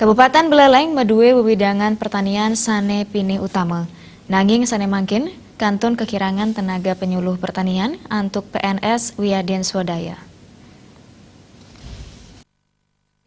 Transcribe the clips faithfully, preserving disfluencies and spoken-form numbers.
Kabupaten Buleleng madué wewidangan pertanian sané pinih utama. Nanging sané mangkin kantun kekirangan tenaga penyuluh pertanian antuk P N S wiadin swadaya.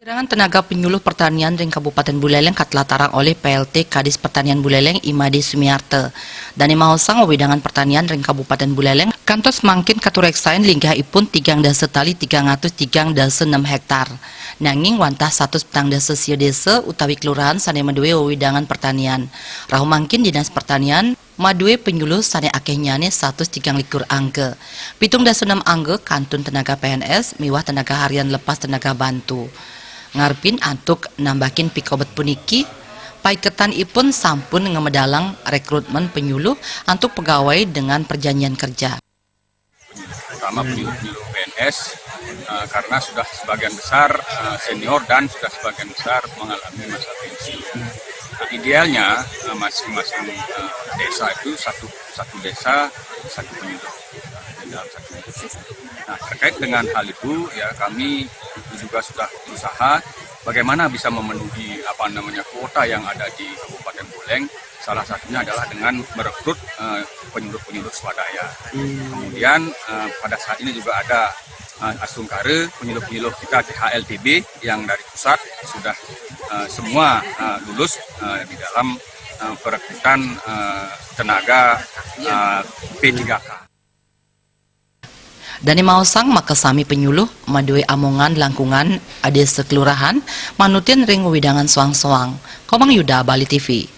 Kekirangan tenaga penyuluh pertanian ring Kabupaten Buleleng katlatarang olih P L T Kadis Pertanian Buleleng I Made Sumiarta. Dané maosang wewidangan pertanian ring Kabupaten Buleleng kantos mangkin katureksain linggihipun tigang dasa tali tigang atus tigang dasa nem hektar. Nanging wantah satus petang dasa sia désa utawi kelurahan sané madué wewidangan pertanian. Rauh mangkin Dinas Pertanian madué penyuluh sané akéhnyané satus tigang likur angga. Pitung dasa nem angga kantun tenaga P N S miwah tenaga harian lepas tenaga bantu. Ngarepin antuk nambahin pikobet puniki, paiketanipun sampun ngamedalang rekrutmen penyuluh antuk pegawai dengan perjanjian kerja. Terutama penyuluh-penyuluh P N S, eh, karena sudah sebagian besar, eh, senior dan sudah sebagian besar mengalami masa pensiun. Nah, idealnya, eh, masing-masing, eh, desa itu satu, satu desa, satu penyuluh di dalam satu desa. Nah, terkait dengan hal itu, ya, kami juga sudah berusaha bagaimana bisa memenuhi, apa namanya, kuota yang ada di Kabupaten Buleleng. Salah satunya adalah dengan merekrut, eh, penyuluh-penyuluh swadaya. Kemudian, eh, pada saat ini juga ada, eh, astungkara penyuluh-penyuluh kita T H L T B yang dari pusat sudah, eh, semua, eh, lulus, eh, di dalam, eh, perekrutan, eh, tenaga, eh, P tiga K. Dané maosang makasami penyuluh madué amongan langkungan adésa kelurahan manutin ring wewidangan soang-soang. Komang Yuda, Bali T V.